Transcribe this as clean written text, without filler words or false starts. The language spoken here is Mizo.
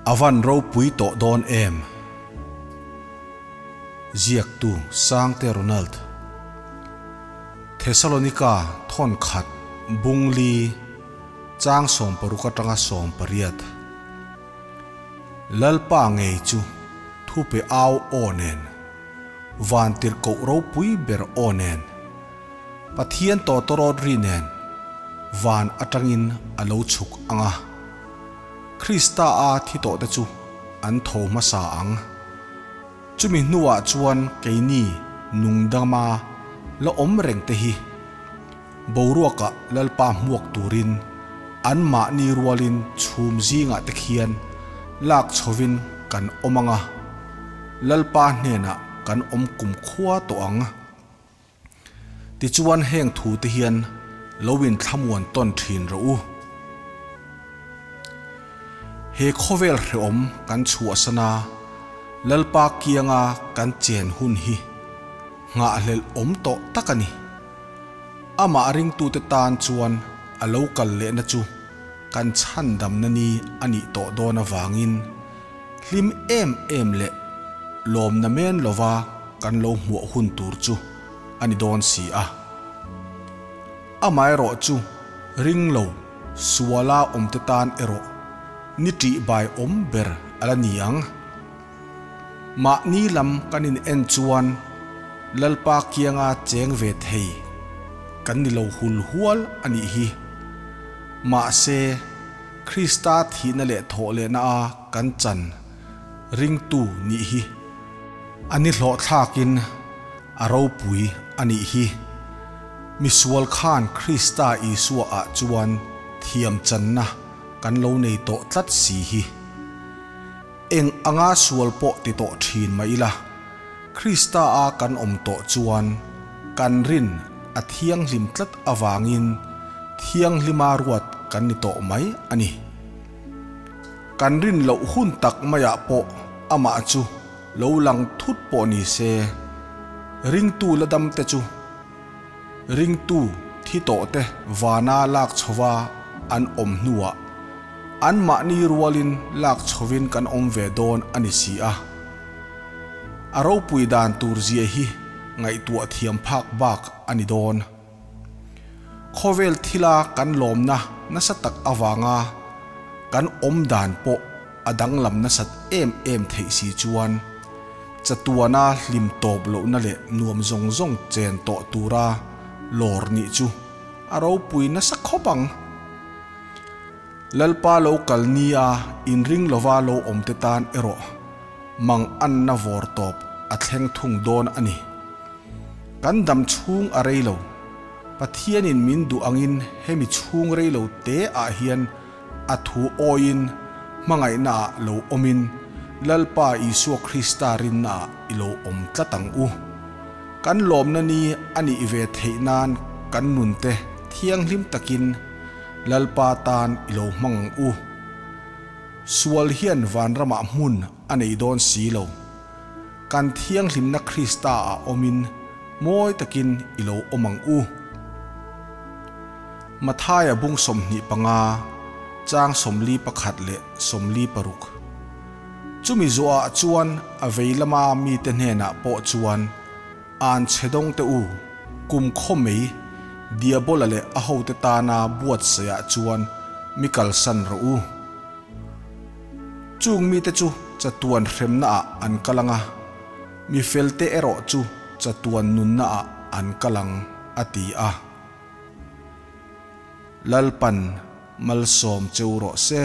A van ropui tawh dawn em? Ziaktu Sangte Ronald. Thesalonika thawn khat bung li chang 60 atanga 80. Lalpa ngei chu thupe au aw nen, van tirhkoh ropui ber aw nen, Pathian tawtawrawt ri nen van atangin a lo chhuk ang a, Krista a thi tawhte chu an tho hmasa ang. Chumi hnuah chuan keini nungdama la awm rengte hi boruakah Lalpa hmuak turin anmahni rualin chhum zingah te khian lak chhovin kan awm ang a, Lalpa hnenah kan awm kumkhua tawh ang. Tichuan heng thu te hian lo inthlamuan tawn thin rawh u. He khawvel hrehawm kan chhuahsan a, Lalpa kianga kan chen hun hi nghahhlelh awm tawh tak a ni. Amah ringtute tan chuan a lo kal lehna chu kan chhandamna ni a nih tawh dawn avangin hlim em em leh lawmna men lova kan lo hmuah hun tur chu a ni dawn si a. Amaherawhchu ring lo suala awmte tan erawh ni ṭih bai awm ber a la ni ang. Mahni lam kan in en chuan Lalpa kianga cheng ve thei kan ni lo hul hual a nih hi. Mahse, Krista thihna leh thawhlehna a kan chan ringtu nih hi a ni hlawhthlakin a ropui a nih hi. Misual khan Krista Isua ah chuan thiam channa kan lo nei tawh tlat si hi. Eng anga sual pawh ti tawh thin mah ila, Krista a kan awm tawh chuan kan rin a thianghlim tlat avangin thianghlima ruat kan ni tawh mai a ni. Kan rin loh hun tak maiah pawh amah chu lo lang thut pawh ni se, ringtu la dam te chu Ringtu thi tawhte vana lak chhova an awm hnuah anmahni rualin lak chhovin kan awm ve dawn a ni si a. A ropui dan tur zia hi ngaihtuah thiam phak bak a ni dawn. Khawvel thila kan lawmna nasa tak avanga kan awm dan pawh a danglam nasat em em theih si chuan chatuana hlim tawp lohna leh nuam zawng zawng chen tawh tura lawr nih chu a ropui nasa khawp ang. Lalpa lo kal nia inring lova lo awmte tan erawh mang anna vawr tawp a thleng thung dawn a ni. Kan dam chhung a rei lo. Pathianin min duh angin hemi chhung rei lo te ah hian A thu awiin hmangaihnaah lo awmin Lalpa Isua Krista rinnaah i lo awm tlat ang u. Kan lawmna ni a nih ve theih nan kan nunte thianghlim takin Lalpa tan i lo hmang ang u. Sual hian vanramah hmun a nei dawn si lo. Kan thianghlimna Krista-ah awmin mawi takin i lo awm ang u. Mathaia bung 25, chang 41 leh 46. Chumi zuahah chuan a vei lama mite hnenah pawh chuan, An chhe dawng teh u, kum khaw mei, Diabola leh a hote tana buatsaihah chuan mi kalsan rawh u. Chung mite chu chatuan hremnaah an kal ang a, mi felte erawh chu chatuan nunnaah an kal ang, a ti a. Lalpan malsawm cheu rawh se.